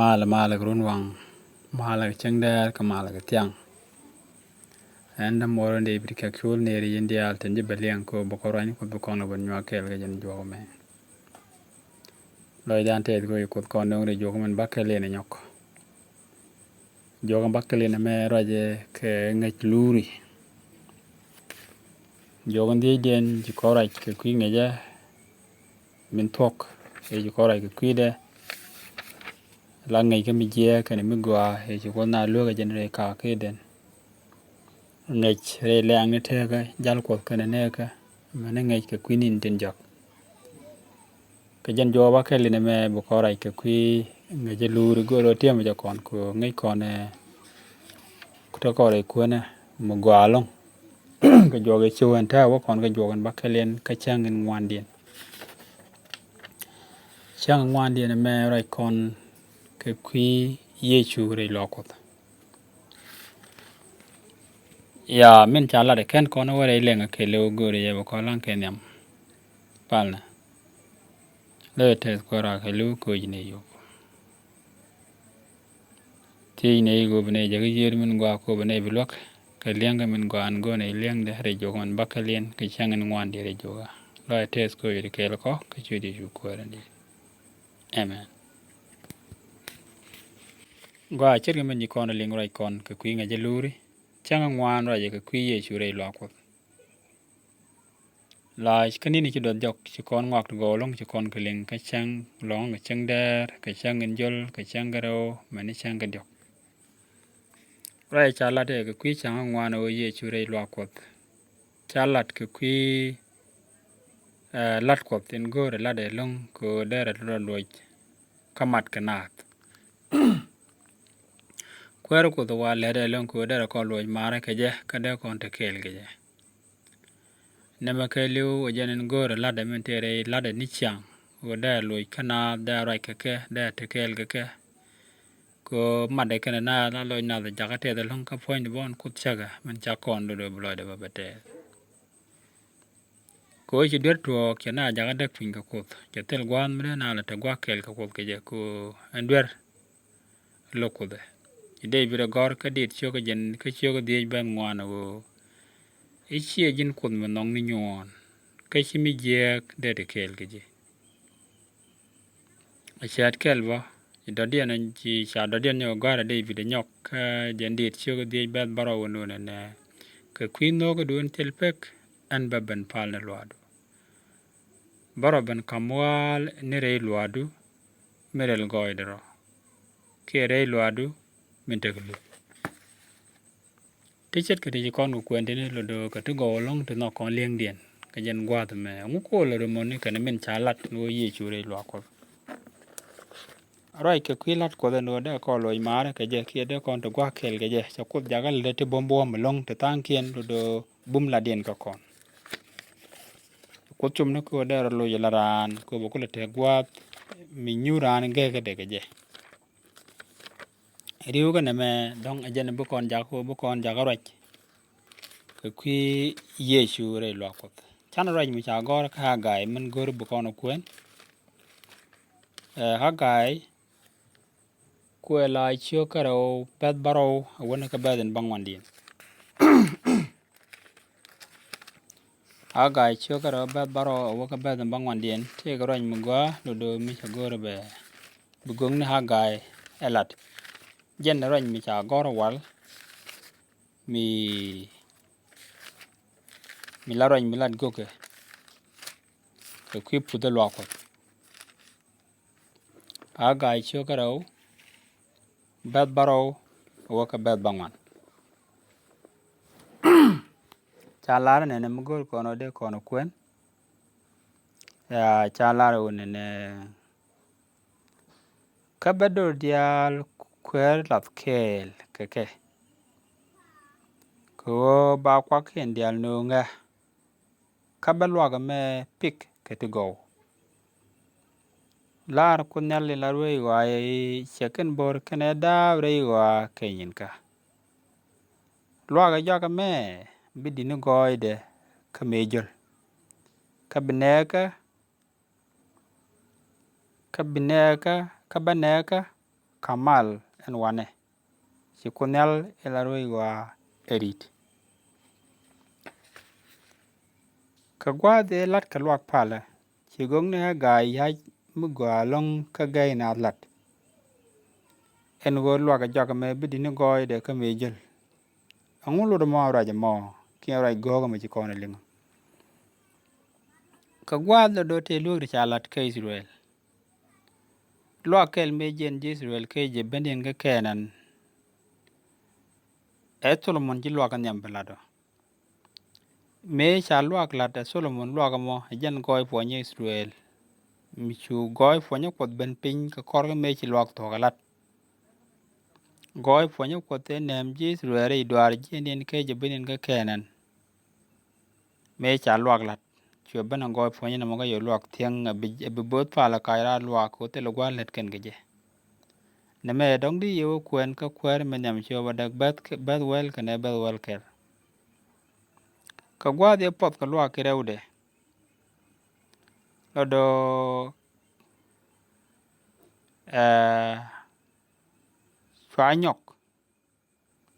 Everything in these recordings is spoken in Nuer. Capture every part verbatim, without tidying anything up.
Malɛ, malɛ kɛ runwaŋ, malɛ kɛ cäŋdɛɛr, kɛ malɛ kɛ thiaŋ. Ɛn dämuɔɔr in dee bit kɛ cul neri yin diaal tin ji̱ bɛ liɛŋ kɛ ɣöö bɛ kɔn ruany Kuoth, bɛ kɔn kɛ ben nyuak kɛɛl kɛ jɛn juɔk ɛmɛ. Lɔcdan tɛth kɛ ɣöö Kuoth kɔn nööŋ rɛy juɔk ɛmɛ, bä kɛl in ɛ nyɔk. Juɔk ɛmɛ bä kɛl in ɛmɛ ruacɛ kɛ ŋäc luuri. Juɔk in dhiecdiɛn ci kɔn ruac kɛ kui̱ ŋäcä min thuɔ̱k, ëë ci kɔn ruac kɛ kui̱dɛ la ŋäc kä mi jiääk kɛnɛ mi gɔaa, ëë ci Kuoth na luäk ɛ jɛn rɛy ka̱a̱kiɛn. Ŋäc rɛy lɛ̈ɛ̈ŋni teekä, jal Kuɔth kɛnɛ nɛɛkä, amäni ŋäc kɛ kui̱ ni̱n tin jɔak. Kɛ jɛn juɔk bä kɛl in ɛmɛ bi kɔn ruac kɛ kui̱ ŋäcä luuri, go̱o̱r ɣöö tiɛmɛ jɛ kɔn kɛ ŋäc kɔn ɛ ku te kɔn rɛy kuänä mi gɔaa ɛlɔ̱ŋ. Kɛ juɔk ëë ciw ɛn tääk wä kɔn kɛ juɔk ɛn bä kɛl in kä cäŋ in ŋuandiɛn. Cäŋ in ŋuandiɛn ɛmɛ ruac kɔn kɛ kui̱ Yecu rɛy luaak Kuɔth. Ya, min ca lat ɛ kɛn kɔn wä rɛy lɛŋ ɛ kɛl ɛ wä go̱o̱rɛ yɛ bɛ kɔn laŋ kɛ nhiam. Palnɛ. Lɛ tɛth kuäär a kɛ li̱w koc ni yop. Thiec ni yop ni jɛ kä yiër min gɔaa kop ni bi luäk. Kɛ liɛŋ kɛ min gɔaa ɛn go̱o̱r ni liɛŋdɛ rɛy juɔk min bä kɛl in kɛ cäŋ in ŋuandiɛn rɛy juɔk. Lɛ tɛth koc di kɛɛl kɔ kɛ ciöt Yecu kuäär in di. Amen. Gɔaa ce̱tkɛ min ci kɔn liŋ ruac kɔn kɛ kui̱ ŋäcä luuri. Cäŋ in ŋuan ruacɛ kɛ kui̱ Yecu rɛy luaak Kuɔth. Laac kä ni̱ni ci duɔth jɔk ci kɔn ŋɔak ti gɔw ɛlɔ̱ŋ ci kɔn kɛ liŋ kä cäŋ ɛlɔ̱ŋ kɛ cäŋdɛɛr kɛ cäŋ in jöl kɛ cäŋ kɛ rɛw amäni cäŋ kɛ diɔ̱k. Ruac ca lat ɛ kɛ kui̱ cäŋ in ŋuan ɛ ɣöö Yecu rɛy luaak Kuɔth. Ca lat kɛ kui̱, eh, lat Kuɔth in go̱o̱rɛ lat ɛlɔ̱ŋ kɛ ɣöö derɛ tɔ̱ luɔc kä mat kɛ naath. Kuäär Kuoth ɛ wa lät ɛlɔ̱ŋ kɛ ɣöö derɛ kɔn luɔc maarä kɛ jɛ kä dee kɔn te kɛɛl kɛ jɛ. Nɛmɛ kɛɛliw ɛ jɛn in go̱o̱rɛ latdɛ min tëë rɛy latdɛ ni ciaŋ. Ɣöö dee luɔc kä naath, dee ruac kɛ kɛ, dee te kɛɛl kɛ kɛ. Kɛ ɣöö matdɛ kɛnɛ naath, la luɔc naath jakä tɛth ɛlɔ̱ŋ kä puɔ̱nydɛ bä in Kuoth cäkɛ min cak kɔn do̱do̱ bi lɔcdɛ bä bɛ tɛth. Kɛ ɣöö ci duer tuɔɔk cɛ na jakä däk piny kɛ Kuoth, cɛ thil gua̱a̱th mi dee na la te gua̱a̱th kɛɛl kɛ Kuoth kɛ jɛ kɛ ɣöö ɛn duer lo̱k Kuothɛ. Ci Dee-bid ɛ gɔ̱r kä Diit ciök kä jɛn kä ciök kä dhieec bɛ̈th ŋuan ɛ ɣöö, i̱ ciɛ ji̱n Kuoth mi nhɔk ni nyuɔɔn, kä ci mi jiääk dee te kɛɛl kɛ ji̱. A cäät kɛl bä, ci dɔ̱diɛn, ci ca dɔ̱diɛn nyɔk gɔ̱a̱r a Dee-bid ɛ nyɔk kä jɛn Diit ciök kä dhieec bɛ̈th bärɔw ɛ nööŋ ɛnɛ, kɛ kui̱ nhökädu in thil pek, ɛn bä ben pal ni luaakdu. Bärɔw ben ka̱m wa̱a̱l ni rɛy luaakdu min rɛl gɔɔydɛ rɔ, kiɛ rɛy luaakdu min tekɛ luth. Ti ce̱tkɛ ti ci kɔn kɛ kuɛn tini lotdɛ kɛ ti gɔw ɛlɔ̱ŋ ti nhɔk kɔn li̱eŋdiɛn kɛ jɛn gua̱a̱th ɛmɛ. Ɛŋu kɔn lɛ römɔni kɛnɛ min ca lat ni ɣöö Yecu rɛy luaak Kuɔth. Ruac kɛ kui̱ lat Kuɔth ɛn ɣöö dee kɔn luɔc maarä kɛ jɛ kiɛ dee kɔn te gua̱a̱th kɛɛl kɛ jɛ. Cɛ Kuoth jakä lät ti buɔ̱m buɔ̱m ɛlɔ̱ŋ ti tha̱a̱ŋkiɛn lotdɛ bum latdiɛn kä kɔn. Kuoth com ni kɛ ɣöö dee rɔ loc ala raan kɛ ɣöö bɛ kulɛ te gua̱a̱th mi nyuur raan gɛɛkädɛ kɛ jɛ. Ri̱w kä nɛmɛ dɔ̱ŋ ɛ jɛn bi kɔn jakä, bi kɔn jakä ruac kɛ kui̱ Yecu rɛy luaak Kuɔth. Canɛ ruac mi ca gɔ̱r kä Hagai min go̱r bi kɔn kuɛn. Ɛ, Hagai kuɛ la ciök kä rɛw bɛ̈th bärɔw a wä ni kä bɛ̈th in bäŋuandiɛn. Hagai ciök kä rɛw bɛ̈th bärɔw a wä kä bɛ̈th in bäŋuandiɛn, tëëkɛ ruac mi gɔaa lotdɛ mi cɛ go̱r bɛ bi go̱o̱k ni Hagai ɛ lat. Jɛn ruac mi ca gɔ̱r wal mi, mi la ruac mi lat go̱kɛ kɛ kui̱ puth ɛ luaak Kuɔth. Hagai ciök kä rɛw bɛ̈th bärɔw a wä kä bɛ̈th bäŋuan. Ca lar nɛnɛ mi go̱o̱r kɔn ɔ dee kɔn ɔ kuɛn. Ya, ca lar wä nɛnɛ. Kä bɛ dor diaal kuäär lath kɛɛl kɛ kɛ, kɛ ɣöö ba kuakiɛn diaal nööŋɛ. Kä bɛ luaak ɛmɛ pik kɛ ti gɔw. Lar Kuoth Nhial in la ruec ɣɔaa i̱, cɛ kɛn bo̱r kɛnɛ daap rɛy ɣɔaa kɛ nyinkä. Luaak ɛ jɔak ɛmɛ bi di̱t ni gɔɔydɛ kä mëë jöl. Kä bi nɛɛkä, kä bi nɛɛkä, kä bä nɛɛkä kamal ɛn wanɛ. Ci Kuoth Nhial ɛ la ruec ɣɔaa ɛ ri̱t. Kɛ gua̱a̱th ëë la̱t kɛ luak palä, ci go̱o̱kni Ɣɛgaay ya̱c mi gɔaa ɛlɔ̱ŋ kä gɛy naath la̱t. Ɛn ɣöö luak ɛ jɔak ɛmɛ bi di̱t ni gɔɔydɛ kä mëë jäl. Ɛŋu lot ɛmɔ ruac ɛmɔ kiɛ ruac go̱o̱k ɛmɛ ci kɔn ɛ liŋ? Kɛ gua̱a̱th lɔ do̱r tëë lueek ti ca la̱t kä Ithɛrɛl. Luak kɛl mëë jiɛn ji̱ Ithɛrɛl kɛ jɛ bendiɛn kä Kɛnan. Ɛ Tholomon ci luak kä nhiam bi la̱t ɔ. Mëë ca luak la̱t ɛ Tholomon luak ɛmɔ ɛ jɛn gɔɔy puɔ̱nyä Ithɛrɛl. Mi cu gɔɔy puɔ̱nyä Kuɔth ben piny kɛ kɔr kä mëë ci luak thuɔ̱k ɛ la̱t. Gɔɔy puɔ̱nyä Kuɔth ëë nɛɛm ji̱ Ithɛrɛl rɛy duaar jiɛndiɛn kɛ jɛ bendiɛn kä Kɛnan. Mëë ca luak la̱t cuɛ ben ɛ gɔɔy puɔ̱nyä nɔmɔ kä yɛ luak thiäŋ ɛ bi, ɛ bi bo̱o̱th palä kac raar luak kɛ ɣöö thilɛ gua̱a̱th lät kɛn kɛ jɛ. Nɛmɛ dɔ̱ŋ di yɛ wä kuɛn kä kuäär mi nhiam cuɛ bä däk bɛth, bɛth wäl kɛnɛ bɛth wäl kɛl. Kɛ gua̱a̱th yɛ puɔth kɛ luak ki rɛwdɛ. Lɔ dɔ̱, ɛɛ, cua nyɔk.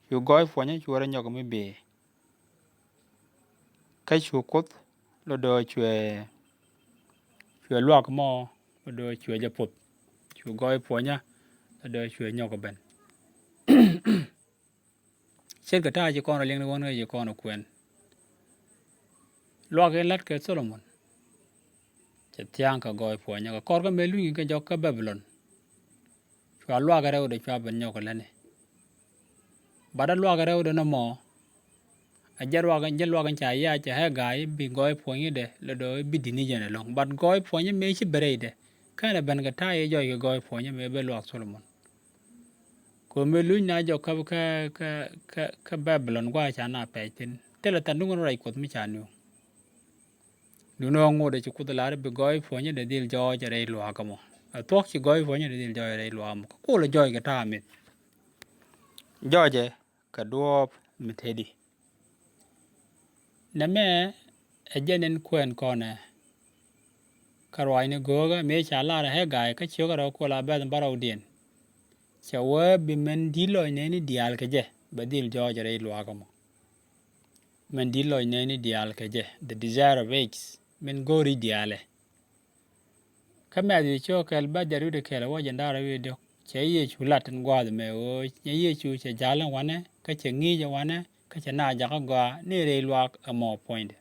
Cu gɔɔy puɔ̱nyä cu rɔ nyɔk mi bëë. Kä cu Kuoth lɔ dɔ̱ cuɛ, cuɛ luak mɔ lɔ dɔ̱ cuɛ jɛ puɔth. Cu gɔɔy puɔ̱nyä lɔ dɔ̱ cuɛ nyɔk ben. Ce̱tkɛ ta̱a̱ ci kɔn rɔ liŋ ni wän kä ci kɔn rɔ kuɛn. Luak in la̱t kɛ Tholomon cɛ thia̱a̱ŋ kɛ gɔɔy puɔ̱nyä kɛ kɔr kä mëë luny kɛ jɔk kä Babilon. Cua luak rɛwdɛ cua ben nyɔk kɛ lätni. Bat a luak rɛwdɛ nɔmɔ a jɛ luak, jɛ luak in ca yac cɛ Ɣɛgaay bi gɔɔy puɔ̱nydɛ lɔ dɔ̱ bi di̱t ni jɛn ɛlɔ̱ŋ. Bat gɔɔy puɔ̱nyä mëë ci ben rɛydɛ kɛnɛ ben kɛ ta̱a̱ yɛ jɔc kɛ gɔɔy puɔ̱nyä mëë ben luak Tholomon. Kɛ mëë luny na jɔk kä, kä, kä, kä, kä Babilon gua̱a̱ ca na pɛc thi̱n. Thilɛ than duŋ rɛc Kuɔth mi ca nööŋ. Duundɛ ɣä ŋot ɛ ci Kuoth lar i̱ bi gɔɔy puɔ̱nyä dee dhil jɔɔc rɛy luaak ɛmɔ. Ɛ thuɔ̱k ci gɔɔy puɔ̱nyä dee dhil jɔɔc rɛy luaak ɛmɔ. Kä kulɛ jɔɔc kɛ ta̱a̱ mith. Jɔɔcɛ kɛ duɔ̱ɔ̱p mi teti. Nɛmɛ ɛ jɛn in kuɛn kɔnɛ. Kä ruaacni go̱o̱kä mëë ca lar ɛ Ɣɛgaay kä ciökä rɛw kuɔl a bɛ̈th in bärɔwdiɛn. Cɛ wee bi mɛn di̱t lɔc nɛɛni diaal kɛ jɛ bɛ dhil jɔɔc rɛy luaak ɛmɔ. Mɛn di̱t lɔc nɛɛni diaal kɛ jɛ, the desire of ages, min go̱o̱ri diaalɛ. Kä Mɛthiw cio̱k kɛl bäth diat wi̱cdɛ kɛl ɛ wä jiɛn da̱ŋ rɛw wi̱cdɛ diɔ̱k, cɛ Yecu lat tin gua̱a̱th ɛmɛ ɣöö nyɛ Yecu cɛ ja̱l ɛn wanɛ, kä cɛ ŋi̱i̱c ɛn wanɛ, kä cɛ naath jakä gɔaa ni rɛy luaak ɛmɔ puɔ̱nydɛ.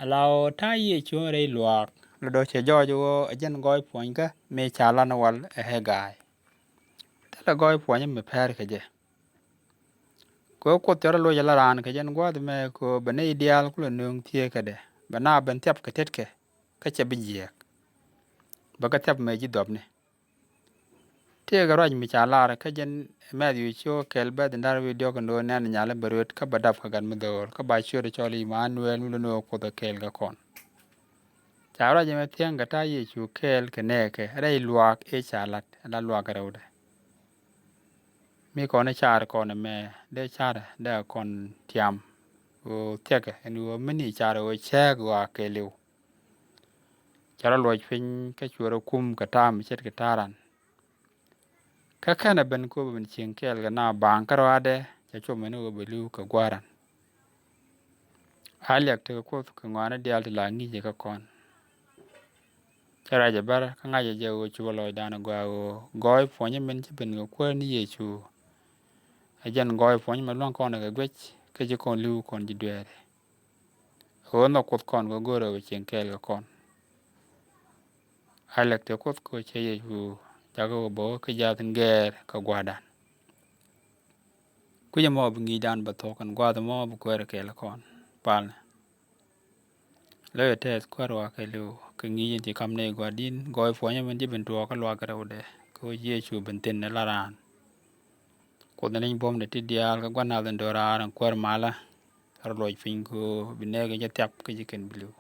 Ala ɣöö ta̱a̱ Yecu ɛn rɛy luaak, lɔ do̱ cɛ jɔɔc ɣöö ɛ jɛn gɔɔy puɔ̱nykä mëë ca lan wal ɛ Ɣɛgaay. Thilɛ gɔɔy puɔ̱nyä mi pɛr kɛ jɛ. Kɛ ɣöö Kuoth cɛ rɔ loc ala raan kɛ jɛn gua̱a̱th ɛmɛ kɛ ɣöö bɛ nɛy diaal kulɛ nööŋ thieekädɛ, bɛ na ben thiap kɛ tetkɛ, kä cɛ bi jiääk. Bɛ kɛ thiap mëë ji̱ dhɔpni. Tëëkɛ ruac mi ca lar kä jɛn Mɛthiw cio̱k kɛl bäth in da̱ŋ rɛw wi̱cdɛ diɔ̱k in do̱n nɛn nyal i̱ bɛ ruet kä bɛ dap kɛ gat mi dho̱o̱l kä ba ciöt cɔl i̱ Imanuɛl mi lotni ɣöö Kuoth ɛ kɛɛl kɛ kɔn. Ca ruac ɛmɛ thiäŋ kɛ ta̱a̱ Yecu kɛɛl kɛ nɛɛkɛ rɛy luaak ëë ca lat, la luaak rɛwdɛ. Mi kɔn i̱ car kɔn ɛmɛ dee car dee kɔn tiam ɣöö thiɛkɛ ɛn ɣöö mi ni car ɣöö cääk ɣɔaa kɛɛliw. Cɛ rɔ luɔc piny kä cuɛ rɔ kum kɛ ta̱a̱ mi ce̱tkɛ ta̱a̱ ran. Kä kɛnɛ ben kop ben cieŋ kɛɛl kɛ na baaŋ kä rɔaadɛ cɛ cuɔp mɛn i̱ ɣöö bɛ li̱w kɛ gua̱a̱ran. A liak tekɛ Kuoth kɛ ŋɔaani diaal ti la ŋi̱i̱cɛ kä kɔn. Cɛ racɛ bär kä ŋa̱cɛ jɛ ɣöö cupɛ lɔcdan agɔaa ɣöö gɔɔy puɔ̱nyä min ci ben kɛ Kuäär ni Yecu. Ɛ jɛn gɔɔy puɔ̱nyä min luäŋ kɔn kɛ guic kä ci kɔn li̱w kɔn ji̱ dueeri. Ɣöö nhɔk Kuoth kɔn kɛ go̱o̱rɛ ɣöö cieŋ kɛɛl kɛ kɔn. A liak tekɛ Kuoth kɛ ɣöö cɛ Yecu jakä ɣöö bɛ wä kä ja̱th in gɛɛr kɛ gua̱a̱rdan. Kui̱c ɛmɔ bi ŋi̱i̱cdan bɛ thuɔ̱k ɛn gua̱a̱th ɛmɔ bi kuäär kɛɛl kɔn palnɛ. Lɔcɛ tɛth kuäär wa kɛɛliw kɛ ŋi̱i̱c in ci ka̱m nɛy gua̱a̱r di̱n gɔɔy puɔ̱nyä min ci ben tuɔɔk kä luaak rɛwdɛ kɛ ɣöö Yecu ben thi̱n ɛ la raan. Kuoth in leny buɔ̱mdɛ ti diaal kä gua̱n nath in do̱raar in kuäär malä. Rɔ luɔc piny kɛ ɣöö bi nɛɛk in cɛ thiap kä ci kɛn bi li̱w.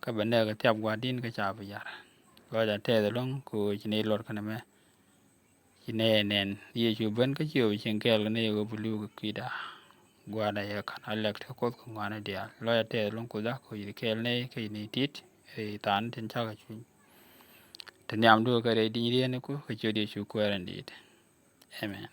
Kä bɛ nɛɛk in thiap gua̱a̱r di̱n kä ca bi yar. Lɔcɛ tɛth ɛlɔ̱ŋ kɛ ɣöö ci nɛy luɔt kɛn ɛmɛ. Ci nɛy ɛ nɛn Yecu ben kä ci ɣöö bi cieŋ kɛɛl kɛ nɛy ɣöö bi li̱w kɛ kui̱da. Gua̱a̱rda yɛ ka̱n a lɛk te Kuoth kɛ ŋɔaani diaal. Lɔcɛ tɛth ɛlɔ̱ŋ Kuothda kɛ ɣöö ci kɛɛl nɛy kä ci nɛy tit ɛ thaani tin cakɛ cuny. Nhiamdu kɛ rɛy di̱ny riet ni Kuoth kɛ ciöt Yecu Kuäär in di̱i̱t. Amen.